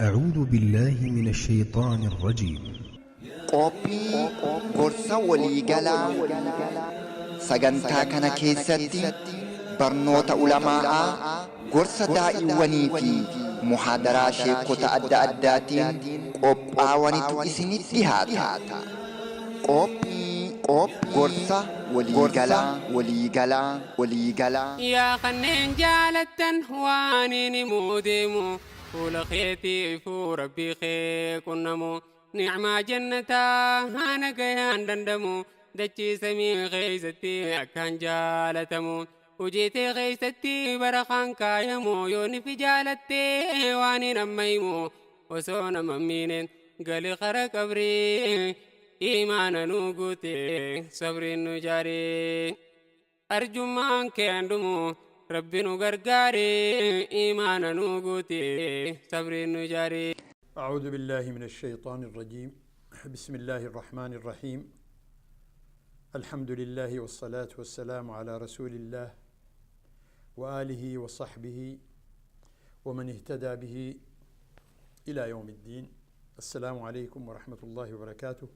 أعوذ بالله من الشيطان الرجيم. Qophii gorsa waliigalaa sagantaa kana keessatti barnoota ulamaa'aa, gorsa daa'iwwanii fi muhaadaraa sheekota adda addaatiin qophaawanitu isinitti dhihaata. Qophii gorsa waliigalaa waliigalaa waliigalaa. Yaa kanneen jaalattan waan inni himuu deemu, fuula keetiifuu rabbii kee qunnamu, ni'maa jannataa haana gayaan dandamu, dachii samii keeysatti akkaan jaalatamu, hojii tee keeysatti barakaan kaayamu, yoo nifi jaalattee waan hin amma himu, osoo nama miine gali kara qabrii, imaana nu guute, sabriin nu jaaree, arjummaan keen dhumu, rabbi nu gargaare, imaana nu guute, sabriin nu jaaree. أعوذ بالله من الشيطان الرجيم. بسم الله الرحمن الرحيم. الحمد لله والصلاة والسلام على رسول الله وآله وصحبه ومن اهتدى به إلى يوم الدين. السلام عليكم ورحمة الله وبركاته.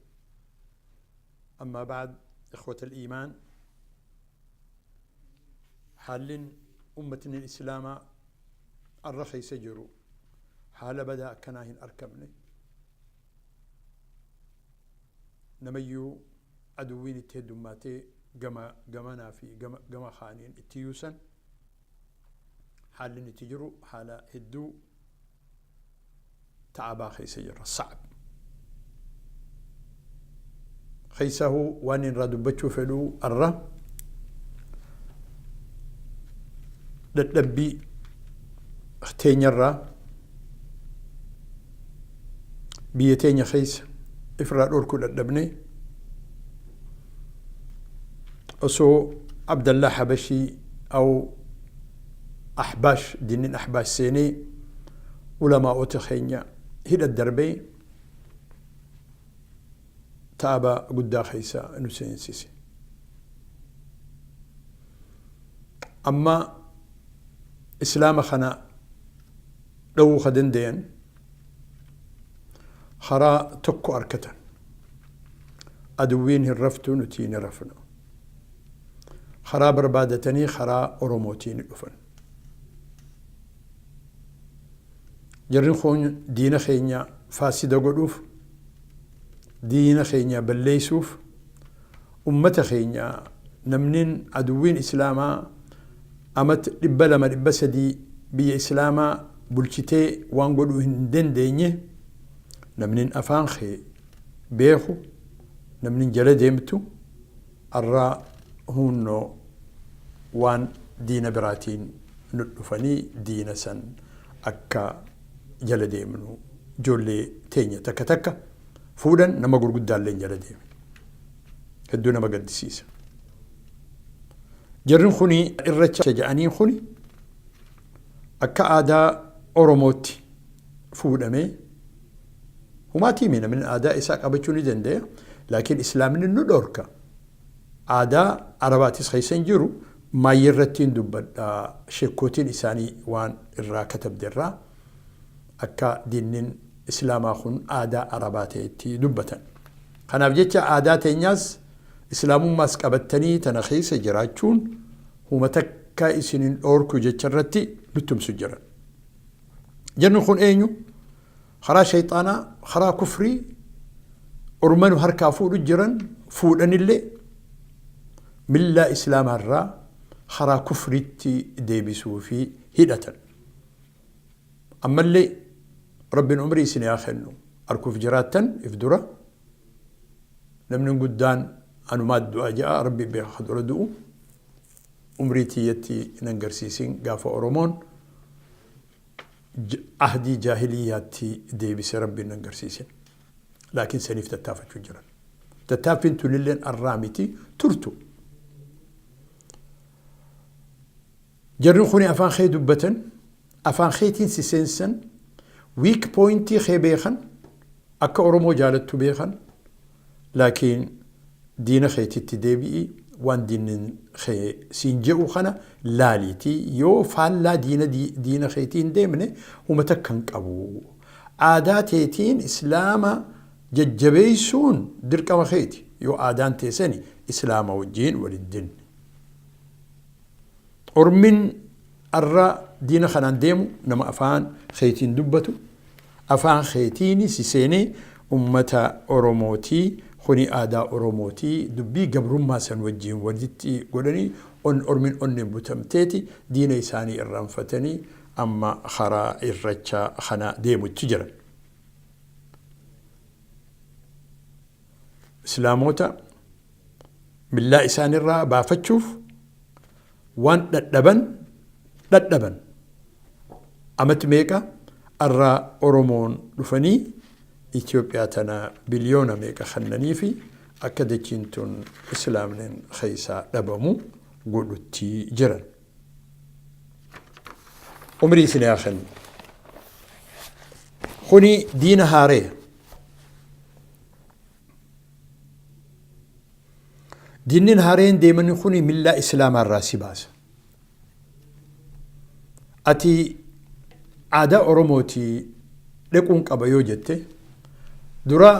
أما بعد، إخوة الإيمان، حال أمتنا الإسلام الرخي سجروا حال بدا كناهن أركبني نميو عدوين التهدماتي جما جمنا في جما جما خانين التيوسن حال نتجرو حال هدو تعبا خيسجر صعب خيسه وان رادو بتشو فلو الر للبي اختين biyya teenya keessa ifirraa dhorkuu dadhabne, osoo Abdallaa Habashii aw Ahbaash dinnin Ahbaash seenee ulamaa'ota keenya hidha darbee taaba guddaa keessa nu seensise. Amma islaama kana dhowwuu ka dandayan karaa tokko arkatan. Aduwwiin hin raftu, nuti ni rafna. Karaa barbaadatanii karaa Oromootiin dhufan. Jarri kun diina keenya faasida godhuuf, diina keenya balleessuuf, ummata keenya namnin aduwwiin islaamaa amat 200 300 biyya islaamaa bulchitee waan godhuu hin dandeenye, namnin afaan kee beeku, namnin jala deemtu arra hunnoo waan diina biraatiin nu dhufanii diina san akka jala deemnu ijoollee teenya takka takka fuudhan, nama gurguddaallee jala deeme. Hedduu nama gaddisiisa. Jarri kuni irracha jedhaniin kuni akka aadaa Oromootti fuudhamee humaatii mi namni aadaa isaa qabachuu ni danda'a, laakiin islaamni nu dhorka. Aadaa Arabaatis keessa hin jiru. Maayyee irrattiin dubbadha, sheekkootiin isaanii waan irraa katabde irraa akka diinnin islaamaa kun aadaa Arabaa ta'etti dubbatan. Kanaaf jecha aadaa teenyaas islaamummaas qabattanii tana keessa jiraachuun huma takka isin hin dhoorku jecha irratti nuttumsu jiran. Jarri kun eenyu? Karaa shayxaanaa, karaa kufrii orma nu harkaa fuudhu jiran fuudhanillee millaa islaamaa irraa karaa kufriitti deebisuu fi hidhatan. Ammallee Rabbiin umrii isin haa kennu, arkuuf jiraattan if dura namni guddaan anumaa du'a ja'a, Rabbi beeka ka dura du'u. Umrii tiyyatti nan garsiisin gaafa Oromoon ahdii jaahiliyyaatti deebise, Rabbiin nan garsiisin. Laakiin saniif tattaafachuu jiran. Tattaaffiin tunilleen arraa miti, turtu. Jarri kuni afaan kee dubbatan, afaan keetiin si seensan, weak pointii kee beekan, akka Oromoo jaalattu beekan, laakiin diina keetitti deebi'i. Waan diinni kee siin je'u kana laaliitii yoo faallaa diina diina keetii hin deemne huma takka hin qabu. Aadaa teetiin islaama jajjabeessuun dirqama keeti yoo aadaan teessani islaama wajjiin wal hin dinne. Ormin arra diina kanaan deemu nama afaan keetiin dubbatu afaan keetiini si seenee ummata Oromootii kuni aadaa Oromootii dubbii gabrummaa san wajjiin walitti godhanii on ormin onneen butamteeti diina isaanii irraanfatanii amma karaa irracha kana deemutti jiran. Islaamoota millaa isaanirraa baafachuuf waan dhadhaban dhadhaban. Amat meeqa arra Oromoon dhufanii Itoophiyaa tana biliyoona meeqa kannaniifi akka dachiin tun Islaamnin keessaa dhabamu godhutti jiran. Umrii isin haa kennu. Kuni diina haaree. Diinnin haareen deemani kuni millaa Islaamaa irraa si baasa. Ati aadaa Oromooti dhaquun qaba yoo jette dura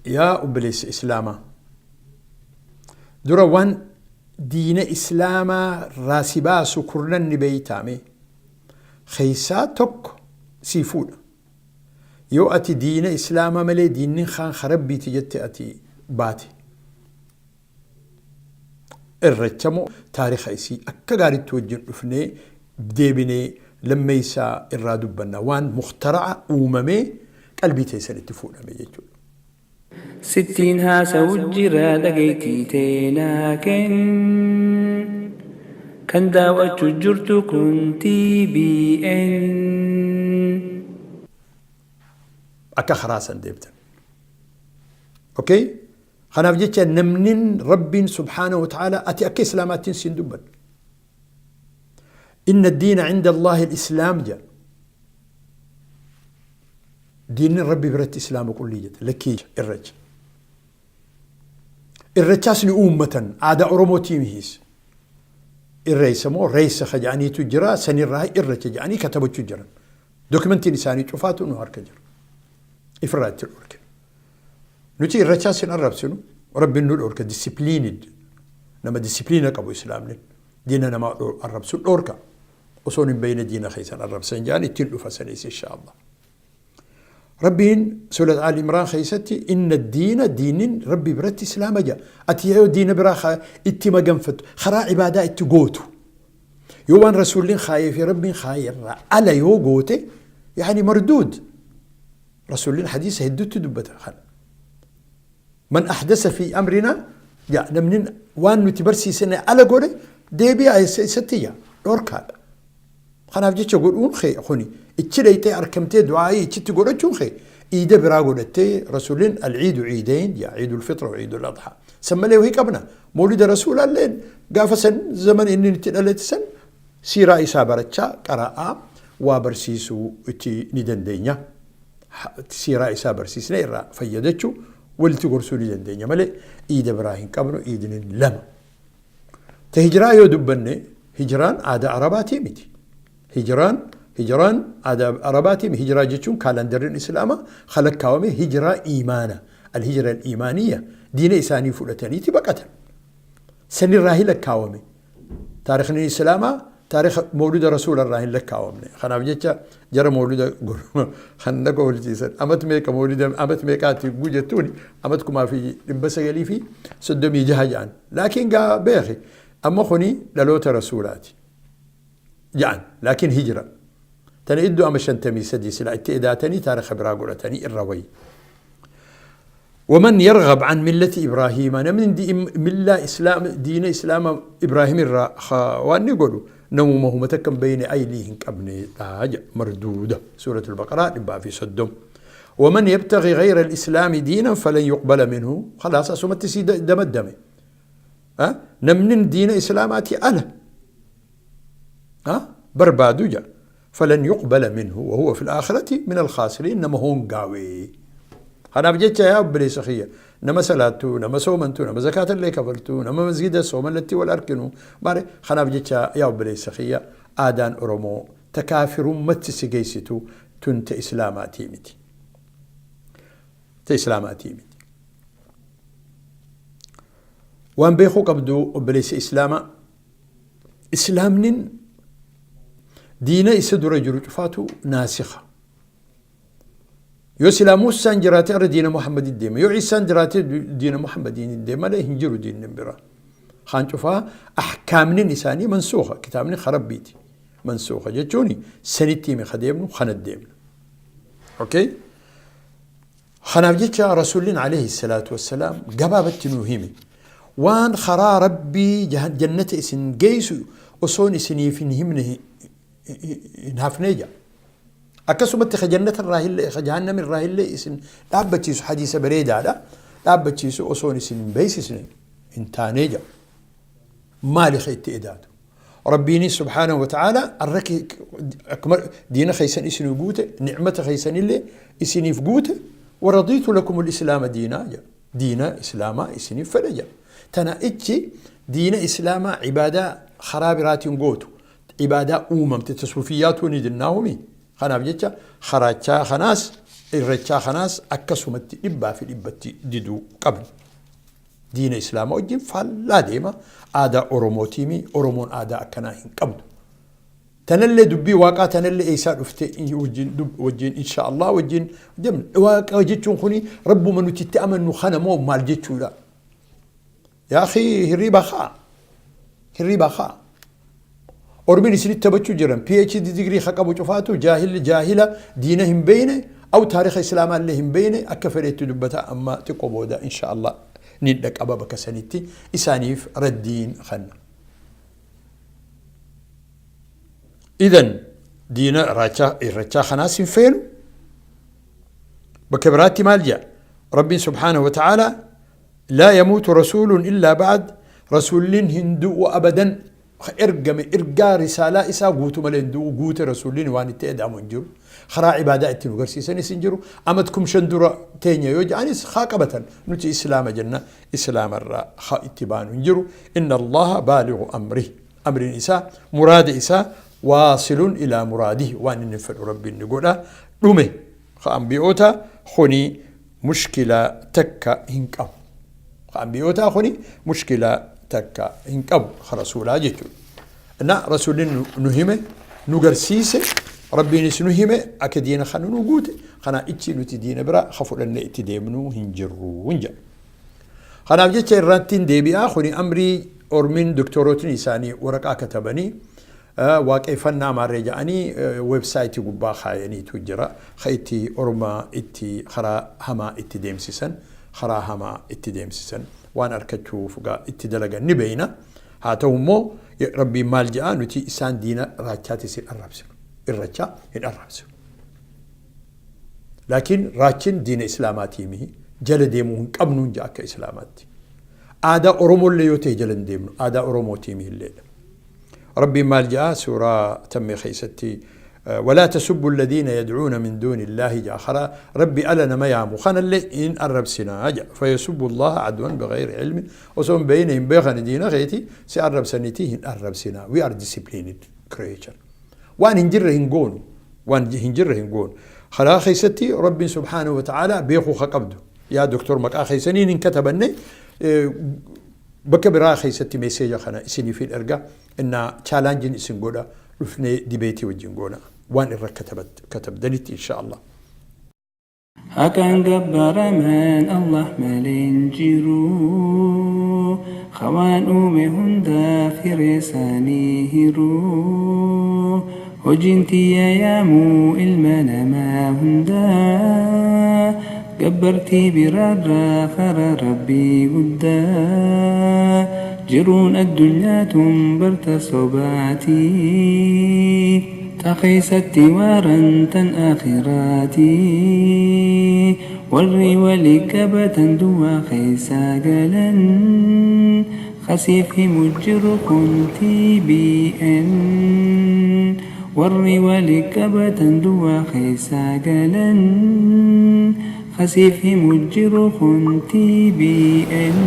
yaa obboleessa Islaamaa dura waan diina Islaamaa irraa si baasu kurnan ni beeytaa mee? Keessaa tokko sii fuudha. Yoo ati diina Islaamaa malee diinnin kaan ka Rabbiiti jette ati baate. Irrecha moo taarika isii akka gaaritti wajjin dhufnee deebinee lammeeysaa irraa dubbanna waan muktara'a uumamee qalbii teessanitti fuudhame jechuudha. Sittiin haasawu jira dhageettii tee naa kenn. Kan daaw'achu jirtu kun TBN. Akka karaa san deemtan. Okay? Kanaaf jecha namnin Rabbiin subhaanahu wa ta'ala ati akka islaamaattiin siin dubbadhu. Inna diina cinda Allaahi al-islaam jedha. Diinni Rabbi biratti islaama qullii jedha. Lakkii irracha. Irrachaas ni uummatan aadaa Oromootii mihiis. Irreessa moo reessa ka jedhaniitu jira sanirraa irracha jedhanii katabachuu jiran. Dokumentiin isaanii cufaatu nu harka jira. Ifirraa itti dhorkina. Nuti irrachaas hin arrabsinu. Rabbiin nu dhorka disipiliinid. Nama disipiliina qabu islaamni. Diina namaa arrabsu dhorka. Osoon hin beeyne diina keessan arrabsan jedhan ittiin dhufa saniis insha Allah. Rabbiin surat Ali Imraan keessatti inna diina diinin Rabbi biratti islaama jedha. Ati yoo diina biraa itti maganfattu karaa ibaadaa itti gootu. Yoo waan rasuulliin kaayee fi Rabbiin kaayee irraa ala yoo goote yaani marduud. Rasuulliin hadiisa hedduutti dubbata kana. Man ahdasa fi amrina ja namni waan nuti barsiisne ala godhe deebi'a isatti ja dhorkaadha. Kanaaf jecha godhuun kee kuni ichi dhayxee arkamtee du'aa'ii ichitti godhachuun kee iida biraa godhattee rasuulliin al-ciidu ciidayn ja ciidul fitra wa ciidul adhaa. San malee wahii qabna mawlida rasuulaalleen gaafa san zaman inni itti dhalate san siiraa isaa barachaa qara'aa waa barsiisuu itti ni dandeenya. Siiraa isaa barsiisnee irraa fayyadachuu walitti gorsuu ni dandeenya malee iida biraa hin qabnu iidni lama. Ta hijiraa yoo dubbanne hijiraan aadaa Arabaatii miti. Hijiraan aadaa Arabaatii miti. Hijiraa jechuun kaalandarriin Islaamaa kalakkaawame hijiraa iimaana. Alhijira al-iimaaniyya diina isaanii fudhataniiti baqatan. Sanirraa hin lakkaawame. Taarikhni Islaamaa taarikha mawlida rasuula irraa hin lakkaawamne. Kanaaf jecha jara mawlida kan na kofalchiisan amat meeqa mawlida amat meeqaatti guu jettuuni amat 1936 jedhan. Laakiin gaa beeki amma kuni dhaloota rasuulaati jedhan laakiin hijira. Tana iddoo ama 53 silaa itti edaatanii taarikha biraa godhatanii irra wayi. ومن يرغب عن ملة إبراهيم نمن دي ملة إسلام دين إسلام إبراهيم الرا وان يقولوا نمو ما هو متكم بين أيليهن قبني مردودة سورة البقرة نبقى في صدم ومن يبتغي غير الإسلام دينا فلن يقبل منه خلاص أسومت سي دم الدم أه؟ نمن دين إسلاماتي أنا أه؟ بربادو جا فلن يقبل منه وهو في الآخرة من الخاسرين نما هون قاوي. Kanaaf jecha yaa obboleessa kiyya, nama salaattu, nama soomantu, nama zakaatallee kafaltu, nama masgida soomalatti wal arkinu maali. Kanaaf jecha yaa obboleessa kiyya, aadaan Oromoo ta kaafirummatti si geessitu tun ta Islaamaatii miti. Ta Islaamaatii miti. Waan beekuu qabdu obboleessa Islaamaa, Islaamnin diina isa dura jiru cufaatu naasika. Yoo silaa Muusaan jiraate irra diina Muhammadin deema. Yoo Iisaan jiraate diina Muhammadiin deema malee hin jiru diinni biraa. Kaan cufaa ahkaamnin isaanii mansuuka, kitaabni karabbiiti. Mansuuka jechuun sanitti hime ka deemnu kana deemna. Okay? Kanaaf jecha Rasuulliin alayhi salaatu wassalaam gabaabatti nuu hime. Waan karaa Rabbii jannata isin geessu osoon isiniif hin himne hin hafnee jira. Akkasumatti ka jannata irraa illee ka jahannam irraa illee isin dhaabbachiisu hadiisa bareedaadha. Dhaabbachiisu osoon isin hin beeksisne hin taanee jira. Maali ka itti edaatu? Rabbiinis subhaanahu wa ta'ala arra akkuma diina keessan isinii guute, ni'mata keessanillee isiniif guute, waradiitu lakum al-islaama diinaa jedha. Diina islaamaa isiniif fedhe jedha. Tana ichi diina islaamaa ibaadaa karaa biraatiin gootu, ibaadaa uumamte ta suufiyyaatuu ni jennaahumi. Kanaaf jecha karaachaa kanaas irrechaa kanaas akkasumatti dhibbaa fi dhibbatti diduu qabna. Diina islaamaa wajjin faallaa deema. Aadaa Oromootiimi, Oromoon aadaa akkanaa hin qabdu. Tanallee dubbii waaqaa tanallee eessaa dhufte wajjin insha Allah wajjin deemna. Waaqa jechuun kuni rabbuma nuti itti amannu kana moo maal jechuudha? Yaa akhi, hirriibaa kaa. Hirriibaa kaa. Ormiin isinitti taphachuu jiran PhD digirii ka qabu cufaatu jaahilli jaahila diina hin beeyne aw taarika islaamaa illee hin beeyne akka fedhetti dubbata. Amma xiqqoo booda insha Allah ni dhaqaba bakka sanitti isaaniif raddiin kanna. Idan diina raachaa irrachaa kanaas hin feenu. Bakka biraatti maal jedha? Rabbiin subhaanahu wa ta'ala laa yamuutu rasuulun illaa ba'ad, rasuulliin hin du'u abadan, ergame ergaa risaalaa isaa guutu malee hin du'u. Guute rasuulliin, waan itti eda'amu hin jiru, karaa ibaadaa itti nu garsiisanis hin jiru. Amat 5000 dura teenya yoo ja'anis haa qabatan, nuti islaama jenna, islaamarraa haa itti baanu hin jiru. Inna Allaha baaligu amrih, amriin isaa muraada isaa waasilun ilaa muraadihi, waan inni fedhu rabbiin ni godha. Dhume ka ambiyoota kuni mushkilaa takka hin qabu. Ka ambiyootaa kuni mushkilaa takka hin qabu, ka rasuulaa jechuudha. Na rasuulli nu hime, nu garsiise, rabbiinis nu hime akka diina kana nu guute. Kana ichi nuti diina bira ka fudhannee itti deemnu hin jirru hin jedha. Kanaaf jecha irratti hin deebi'aa. Kuni amrii ormiin doktorootni isaanii waraqaa katabanii waaqeffannaa maarree jedhanii weebsaayitii gubbaa kaayaniitu jira. Ka itti orma itti karaa hamaa itti deemsisan, karaa hamaa itti deemsisan waan arkachuuf gaa itti dalagan ni beeyna. Haa ta'u immoo rabbiin maal jedha? Nuti isaan diina raachaatis hin arrabsinu. Irrachaa hin arrabsinu. Laakiin raachin diina islaamaatii mihi, jala deemuu hin qabnu jedha akka islaamaatti. Aadaa Oromollee yoo ta'e jala hin deemnu, aadaa Oromootii mihilleedha. Rabbiin maal jedha suuraa tammee keessatti? Walaa tasubbu alladhiina yad'uuna min duuni illaahi jedha. Karaa rabbi ala nama yaamu kanallee hin arrabsinaa jedha. Fayasubbu allaha adwan bighayri ilmin, osoo hin beeyne, hin beekani diina keeti si arrabsaniiti hin arrabsinaa. We are disciplined creature. Waan hin jirre hin goonu, waan hin jirre hin goonu. Karaa keessatti rabbiin subhaanahu wa ta'ala beekuu ka qabdu yaa doktor, maqaa keessaniin hin katabanne, bakka biraa keessatti meeseeja kana isiniif hin erga innaa chaalaanjiin isin godha, dhufnee dibeetii wajjin goona waan irra katabdanitti insha Allah. Haqaan gabbaramaan Allah malee hin jiru. Ka waan uume hundaaf hiree isaanii hiru. Hojiin tiyya yaamuu ilma namaa hundaa. Gabbartii biraarraa karaa Rabbii guddaa. Jiruun addunyaa tun barta sobaati. Ta keessatti waaran tan akhiraati. Warri wali qabatan duwwaa keessaa galan. Kasiif himu jiru kun TBN. Warri wali qabatan duwwaa keessaa galan. Kasiif himu jiru kun TBN.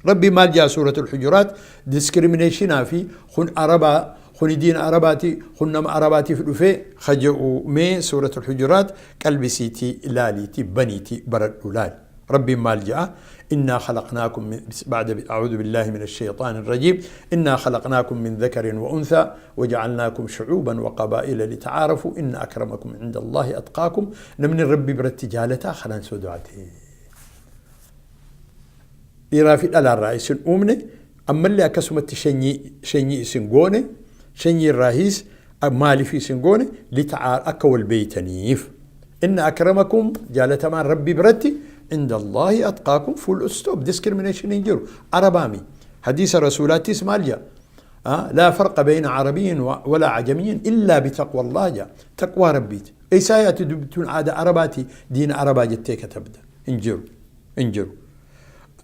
Rabbiin maal jaa suuratul hujuraat discriminationaa fi kun arabaa kuni diina arabaati kun nama arabaatiif dhufee ka je'u mee suuratul hujuraat qalbisiitii laaliitii baniitii baradhu laali. Rabbiin maal ja'a innaa khalaqnaakum min ba'da a'uudhu billaahi min ash-shayxaani rajiim innaa khalaqnaakum min dhakarin wa unthaa waja'alnaakum shu'uuban wa qabaa'ila lita'aarafu inna akramakum inda Allaahi atqaakum namni Rabbi biratti jaalataa kanaan sodaate. Dhiiraa fi dhalaa irraa isin uumne, ammallee akkasumatti shanyii shanyii isin goone, shanyii irraahiis maaliif isin goone lita'aa akka wal beeytaniif. Inna akramakum jaalatamaan Rabbi biratti inda Allaahi atqaakum full stop discrimination hin jiru. Arabaami. Hadiisa Rasuulaattis maal jedha? Laa farqa bayna arabiyyin walaa ajamiyyin illaa bitaqwa Allah jedha. Taqwaa Rabbiiti. Eessaa yaati dubbituun aada Arabaati diina Arabaa jettee katabda. Hin jiru. Hin jiru.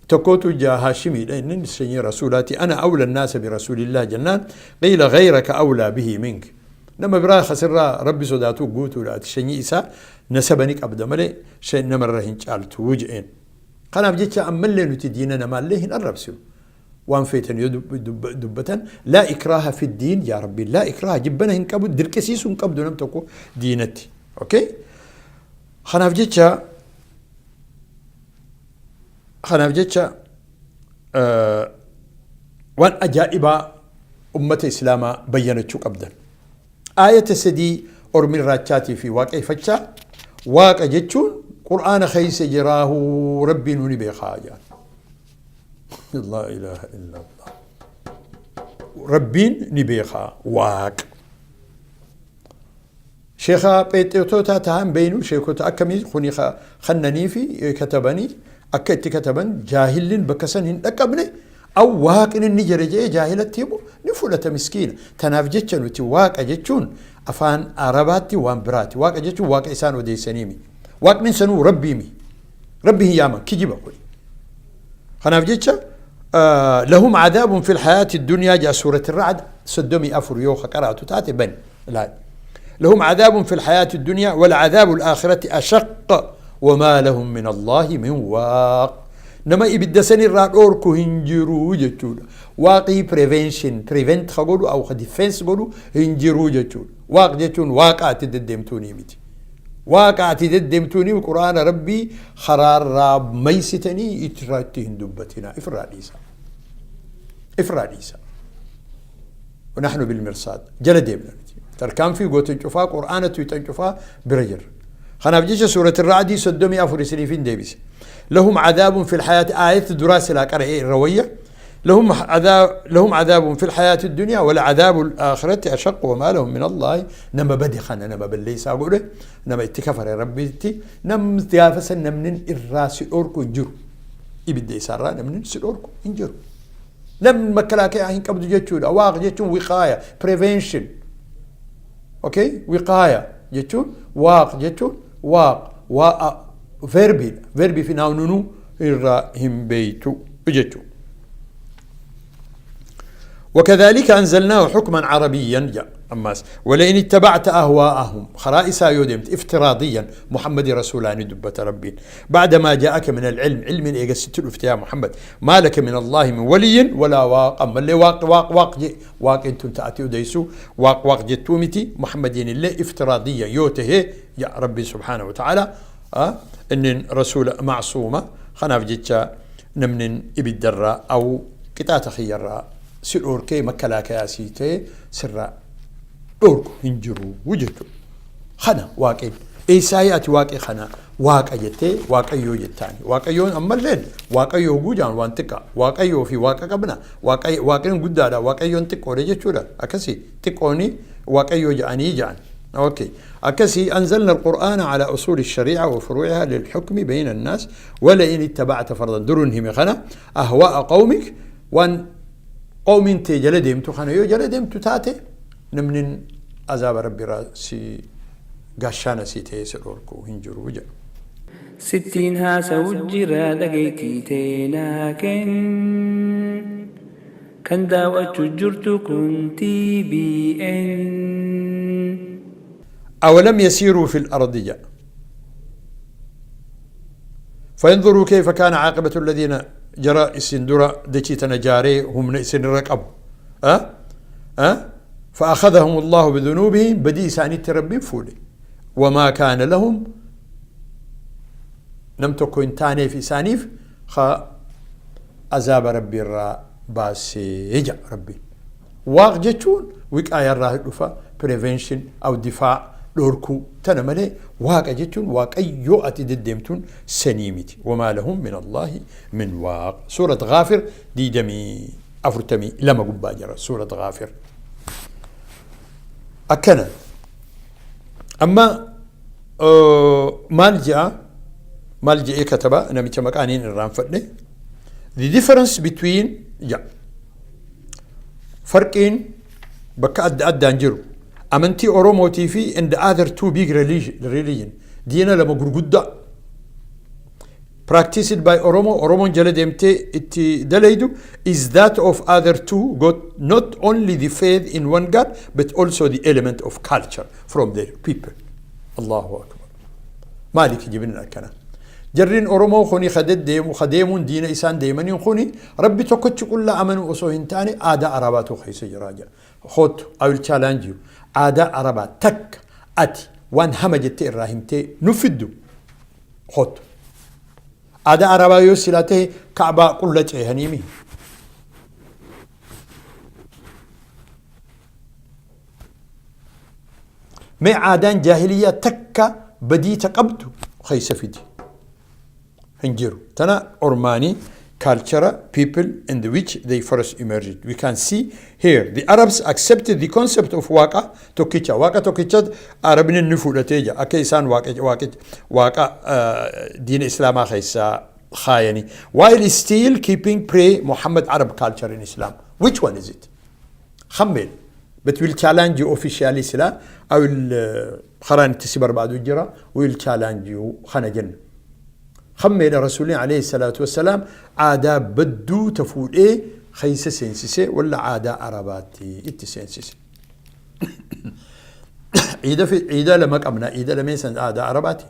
Tokkotu jaa Haashimiidha inni sanyii Rasuulaati ana awla naasa bi Rasuulillah jennaan qiila gayraka awlaa bihi mink nama biraa kasirraa Rabbi sodaatu guutuudha ati sanyii isaa nasaba ni qabda malee namarra hin caaltu je'een. Kanaaf jecha ammallee nuti diina namaallee hin arrabsinu. Waan feetan yoo dubbatan laa ikraaha fi diin yaa Rabbi laa ikraaha jibbana hin qabu dirqisiisuu hin qabdu nam tokko diinatti. Okay? Kanaaf jecha Kanaaf jecha waan ajaa'ibaa ummata islaamaa bayyanachuu qabdan. Aayata sadii ormi irraachaatii fi waaqeeffachaa waaqa jechuun qur'aana keessa jiraahu rabbiin ni beekaa jedhan. Laa ilaaha illallah. Rabbiin ni beekaa waaqa. Sheekha pheexeetootaa tahan beeynu sheekota akkamii kuni kannanii fi katabanii akka itti kataban jaahillin bakka san hin dhaqqabne aw waaqni inni jira jedhee jaahilatti himu ni fudhata miskiina. Tanaaf jecha nuti waaqa jechuun afaan arabaatti waan biraati. Waaqa jechuun waaqa isaan odeessaniimi. Waaqni sanuu rabbiimi. Rabbi hin yaaman kijiba kuni. Kanaaf jecha lahum cadaabun fil hayaati dunyaa jaa suurati racd 34 yoo ka qaraatu taate bani. Laal. Lahum cadaabun fil hayaati dunyaa wal cadaabu al-aakhirati ashaq wamaa lahum min Allaahi min waaq. Nama ibidda san irraa dhoorku hin jiru jechuudha. Waaqii prevention, prevent ka godhu aw ka defense godhu hin jiru jechuudha. Waaq jechuun waaqa ati deddeemtuunii miti. Waaqa ati deddeemtuunii quraana rabbii karaarraa maysitanii irratti hin dubbatinaa. Ifirraa dhiisaa. Ifirraa dhiisaa. ونحن بالمرصاد jala deemna nuti tarkaanfii gootan cufaa qur'aana tuyxan cufaa bira jirra kanaaf jecha suurati ra'dii 34 isiniif hin deebise lahum cadaabun fil hayaati aayatti duraa silaa qara'ee irra wayya لهم عذاب لهم عذاب في الحياة الدنيا والعذاب الآخرة أشق وما لهم من الله نما بدي خنا نما بليسا قوله نما اتكفر ربي نم تيافس نمن الراس أوركو انجرو إبدا يسارا نمن سدوركو انجرو Namni makalaakaa hin qabdu jechuudha. Waaq jechuun wiqaaya, prevention. Okay? Wiqaaya jechuun waaq jechuun waaq waa verbiidha. Verbii fi naawninuu irraa hin beeytu jechuudha. وكذلك أنزلناه حكما عربيا جاء أماس ولئن اتبعت أهواءهم خرائسا يودمت افتراضيا محمد رسولان دبة ربين بعدما جاءك من العلم علم إيجا يا محمد ما لك من الله من ولي ولا واق أما اللي واق واق واق جي واق انتم تأتي وديسو واق واق جتومتي محمدين الله افتراضيا يوته يا ربي سبحانه وتعالى أه إن رسول معصومة خناف جتشا نمن إبدرا أو قطعة خيرا si dhoorkee makkalaakayaa sii ta'e sirraa dhoorku hin jiru jechuudha. Kana waaqeen eessaayii ati waaqee kana waaqa jettee waaqayyoo jettaani. Waaqayyoon ammalleen waaqayyoo hoguu jaan waan xiqqaa waaqayyoo fi waaqa qabna waaqni guddaadha waaqayyoon xiqqoodha jechuudha akkasii xiqqooni waaqayyoo ja'anii ja'an. أوكي أكسي أنزلنا القرآن على أصول الشريعة وفروعها للحكم بين الناس ولئن اتبعت فرضا درنهم خنا أهواء قومك وأن Qawmiin tee jala deemtu kana yoo jala deemtu taate namnin azaaba Rabbi irraa si gaashaana sii ta'ee si dhoorku hin jiru jedha. Sittiin haasawu jira dhageettii tee naa kenn. Kan daawwachuu jirtu kun TBN. أولم يسيروا في الأرض جاء فينظروا كيف كان عاقبة الذين جرى إسن درا دچي تنجاري هم إسن رقب أه؟ أه؟ فأخذهم الله بذنوبهم بدي إساني تربي فولي وما كان لهم نم تكون تاني في سانيف خا عذاب ربي الرا باسي ربي واق jechuun wiqaaya irraa dhufa, prevention أو دفاع dhorkuu tana malee waaqa jechuun waaqayyoo ati deddeemtuun sanii miti. وما لهم من الله من واق. سورة غافر 42 gubbaa jira سورة غافر. Akkana amma maal je'a, maal je'ee kataba namicha maqaaniin irraanfadhe? The difference between ja farqiin bakka adda addaan jiru amantii Oromootii fi and the other two big religion, diina lama gurguddaa practiced by Oromo, Oromoon jala deemtee itti dalaydu, is that of other two got not only the faith in one God but also the element of culture from their people. Allahu Akbar. Maali kijibin akkana? Jarriin Oromoo kuni deemu kadeemuun diina isaan deemaniin kuni rabbi tokkochi qullaa amanuu osoo hin taane aadaa Arabaatu keessa jira jedha. Kootu, I will challenge you. Aadaa Arabaa takka ati waan hama jettee irraa himtee nu fiddu kootu. Aadaa Arabaa yoo silaa ta'e Ka'baa qulla ceehaniimi. Mee aadaan jaahiliyyaa takka badiita qabdu keessa fidi. Hin jiru. Tana ormaanii culture people in the which they first emerged. We can see here the Arabs accepted the concept of waaqa tokkicha. Waaqa tokkicha Arabni ni fudhatee jira. Akka isaan waaqa waaqa diina Islaamaa keessaa kaayanii. While still keeping pre Muhammad Arab culture in Islam. Which one is it? خمن. But we'll challenge you officially sila. I will karaan itti si barbaadu jira. We'll challenge you kana jenna. Khammeedha rasuulli alayhi salaatu wassalaam aadaa badduu ta fuudhee keessa seensise walla aadaa Arabaatti itti seensise? Ciida fi ciida lama qabna, ciida lameen san aadaa Arabaati.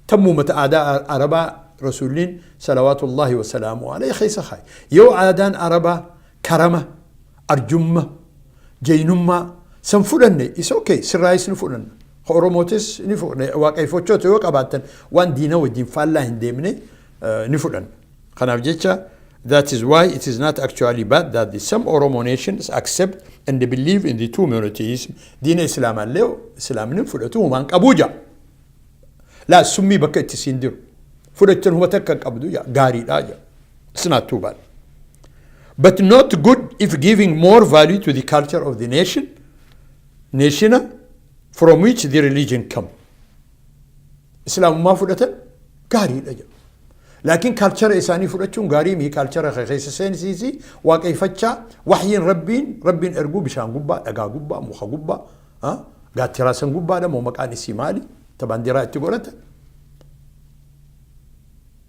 Tammumata aadaa Arabaa rasuulliin salawaatullahi wasalaamu alayhi keessa kaaye. Yoo aadaan Arabaa karama, arjumma, jeenummaa san fudhanne is okay, sirraayis ni fudhanna. Oromootis ni fudhanne, waaqeffachoota yoo qabaattan waan diina wajjin faallaa hin deemne ni fudhanna. Kanaaf jecha that is why it is not actually bad that the some Oromo nations accept and they believe in the two monotheism. Diina Islaamaallee Islaamni fudhatu humaan qabuu jaa. Laa summii bakka itti siin diru. Fudhachuun huma takka hin qabdu jaa, gaariidha jaa. It's not too bad. But not good if giving more value to the culture of the nation from which the religion come. Islaamummaa fudhatan gaariidha jedhu. Laakiin culture isaanii fudhachuun gaarii mii culture keessa seensiisi waaqeffachaa waxyiin rabbiin erguu bishaan gubbaa, dhagaa gubbaa, muka gubbaa, gaattiraa san gubbaadha moo maqaan isii maali? Ta baandiraa itti godhatan.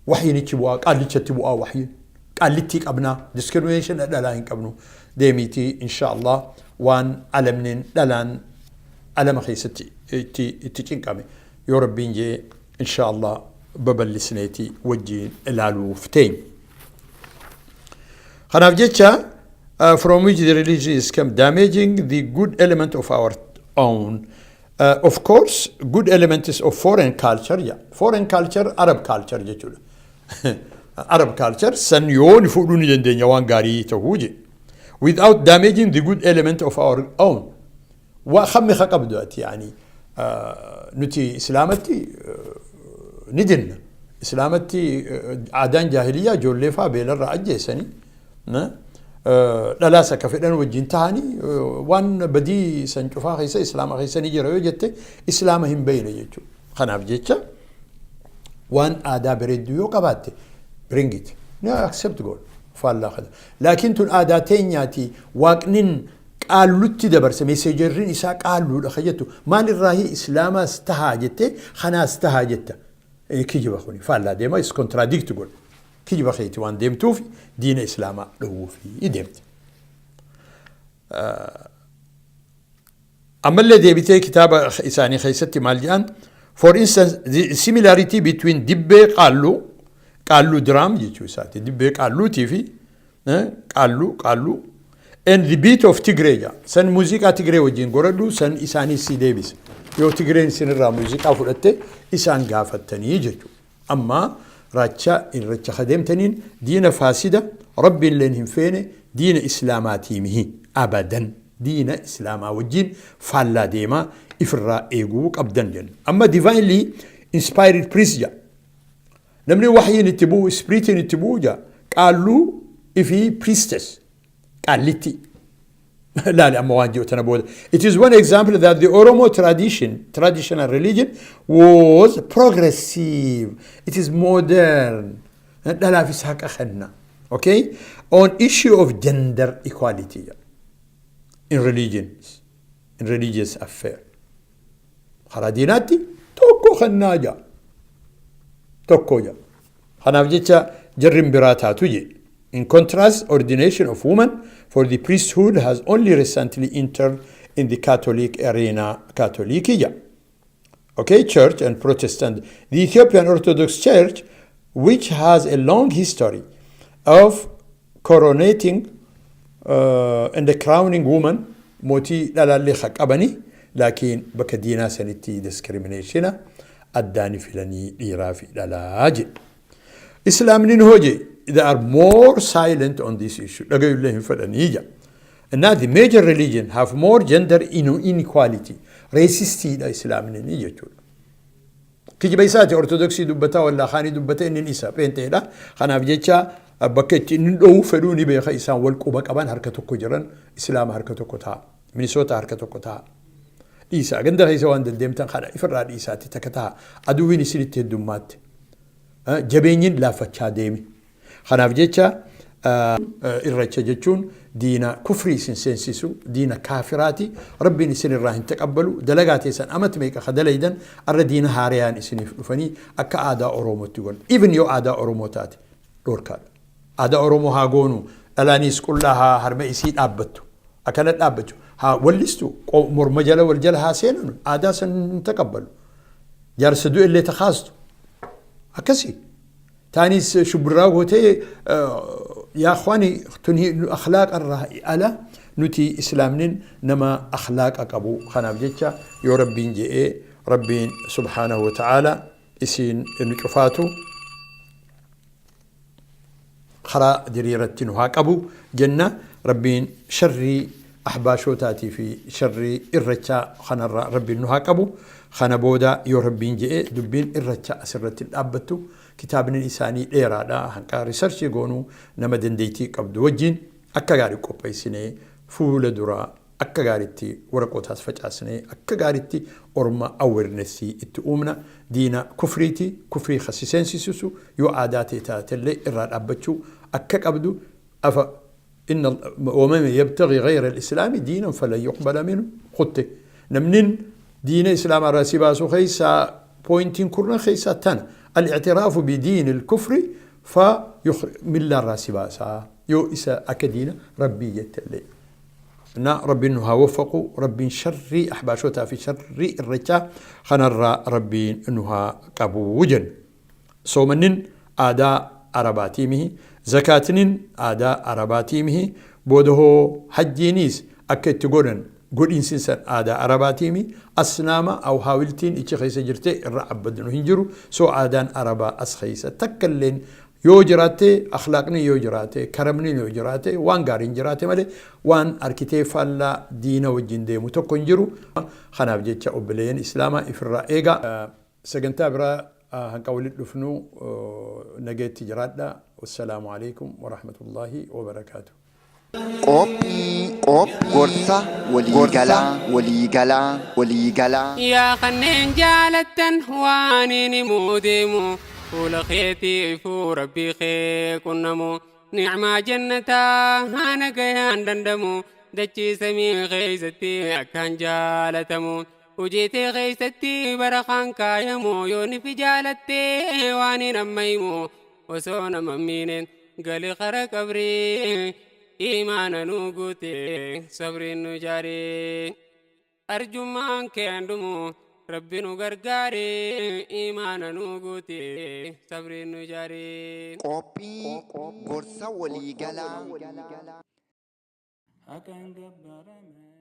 Waxyiin ichi bu'aa, qaallichatti bu'aa waxyiin. Qaallittii qabnaa, discrimination dhalaa hin qabnu. Deemiitii insha Allah waan alamniin dhalaan alama keessatti itti cinqame yoo rabbiin jee insha Allah babal'isneeti wajjiin ilaaluuf teenya. Kanaaf jecha from which the religion is come, damaging the good element of our own. Of course, good elements of foreign culture, yeah. Foreign culture, Arab culture jechuudha. Arab culture san yoo ni fuudhuu ni dandeenya waan gaarii ta'uu je. Without damaging the good element of our own. Waa hammi ka qabdu ati yaani nuti Islaamatti ni dinna. Islaamatti aadaan jaahiliyyaa ijoollee faa beelarraa ajjeesanii dhalaas akka fedhan wajjin ta'anii waan badii san cufaa keessa Islaama keessa ni jira yoo jette Islaama hin beeyne jechuudha. Kanaaf jecha waan aadaa bareedduu yoo qabaatte bring it. Ni accept godha. Faallaa kana. Laakiin tun aadaa teenyaati, waaqnin qaallutti dabarse, messengerriin isaa qaalluudha ka jettu maalirraahi Islaamaas tahaa jettee kanaas tahaa jetta. Kijiba kuni faallaa deema, is contradict godha. Kijiba keeti waan deemtuuf diina islaamaa dhowwuufi deemte. Ammallee deebitee kitaaba isaanii keessatti maal jedhan? For instance, the similarity between dibbee qaalluu, qaalluu drum jechuu isaati, dibbee qaalluutii fi qaalluu qaalluu and the beat of Tigree jedha. San muuziqaa Tigree wajjin goradhu, san isaanii si deebisa. Yoo Tigreen isinirraa muuziqaa fudhatte isaan gaafattanii jechuudha. Amma raacha irracha kadeemtaniin diina faasida, rabbiin leen hin feene, diina islaamaatii mihi abadan, diina islaamaa wajjin faallaa deemaa, ifirraa eeguu qabdan jenna. Amma divinely inspired priest jedha. Namni waxyiin itti bu'u, spiritiin itti bu'u jedha. Qaalluu ifi priestess qaallitti. Laali amma waan jiru tana booda. It is one example that the Oromo tradition, traditional religion was progressive. It is modern. Dhalaafis haqa kenna. Okay? On issue of gender equality in religions, in religious affair. Karaa diinaatti tokko kennaa jaa. Tokko jaa. Kanaaf jecha jarri biraa taatu je. In contrast, ordination of women for the priesthood has only recently entered in the Catholic arena, Catholic ja. Okay, Church and Protestant. The Ethiopian Orthodox Church, which has a long history of coronating and the crowning woman, mootii dhalaallee qabanii, laakiin bakka diinaa sanitti discrimination addaani filanii dhiiraa fi dhalaa jedhe. Islaamni hoje, they are more silent on this issue. Dhagayullee hin fedhanii jira. And now the major religion have more gender inequality. Racistiidha islaamni ni jechuudha. Kijiba isaati ortodoksii dubbataa, wallaa kaanii dubbata, inni isa pheenxeedha. Kanaaf jecha bakka itti inni dhoowuu fedhuu ni beeka. Isaan wal quba qaban, harka tokko jiran, islaama harka tokko ta'a. Minisoota harka tokko ta'a. Dhiisaa ganda keessa waan deddeemtan kana ifirraa dhiisaatti takka ta'a. Aduwwiin isinitti heddummaatti. Jabeenyiin laaffachaa deemi. Kanaaf jecha irracha jechuun diina kufrii isin seensisu, diina kaafiraati. Rabbiin isin irraa hin taqabbalu. Dalagaa teessan amati meeqa ka dalaydan arra diina haarayaan isiniif dhufanii akka aadaa Oromootti godhan. Even yoo aadaa Oromoo taate dhorkaadha. Aadaa Oromoo haa goonu, dhalaaniis qullaa haa harma isii dhaabbattu, akkana dhaabbachuu haa wallistu, morma jala wal jala haa seenanu, aadaa san hin taqabbalu. Jaarsa du'e illee takaastu akkasii. Taanis shubbiraa gootee, yaa akhwaani, tuni akhlaaqa irraa ala. Nuti islaamnin nama akhlaaqa qabu. Kanaaf jecha yoo rabbiin je'ee, rabbiin subhaanahu wa ta'aala isiin nu cufaatu karaa diriiratti nu haa qabu jenna. Rabbiin sharrii ahbaashootaatii fi sharrii irrachaa kanarraa rabbiin nu haa qabu. Kana booda yoo rabbiin je'ee dubbiin irracha asirratti dhaabbattu. Kitaabni isaanii dheeraadha. Hanqa researchii goonuu nama dandeettii qabdu wajjin akka gaarii qopheessinee, fuula duraa akka gaariitti waraqootaas facaasnee, akka gaariitti orma awarenessii itti uumna. Diina kufriiti, kufrii kasi seensisu yoo aadaa ta'e taatellee irraa dhaabbachuu akka qabdu. Afa إن ومن يبتغي غير الإسلام دينا فلن يقبل منه خطه. نمنين دين إسلام راسي باسو خيسا pointiin kurna خيسا تنا الاعتراف بدين الكفر فيخرج من راسي باسا يو إسا أكدينا ربي يتلي نا ربي إنها وفقوا، ربي شري أحباشوتا في شري الرجاء خنرى ربي إنها قبوجن. صومنين آداء عرباتي، زكاتنين آداء عرباتي، بوده حجينيس أكد تقولن godhiinsin san aadaa arabaatiimi. Asnaama aw haawiltiin ichi keessa jirte irra abbadnu hin jiru. Soo aadaan arabaa as keessa takka illeen yoo jiraatte, akhlaaqni yoo jiraate, karamni yoo jiraate, waan gaariin jiraate malee waan arkitee faallaa diina wajjin deemu tokko hin jiru. Kanaaf jecha obboleeyyan islaamaa ifirraa eegaa. Sagantaa biraa hanqa walitti dhufnu nageetti jiraadha. Wassalaamu alaikum warahmatullaahi wabarakaatu. Qophii gorsa waliigalaa waliigalaa waliigalaa. Yaa kanneen jaalattan, waan inni muudeemu fuula keetiifuu rabbii kee qunnamu, nicmaa jannataa haana gayaan dandamu, dachii samii keeysatti akkaan jaalatamu, hojiitee keeysatti barakaan kaayamu, yoo nifi jaalattee waan hin amma himu. Osoo nama miine gali qara qabrii imaana nu guute sabriin nu jaare. Arjummaan keen dhumu rabbi nu gargaare imaana nu guute sabriin nu jaare. Qophii gorsa waliigalaa. Haqaan gabbarame.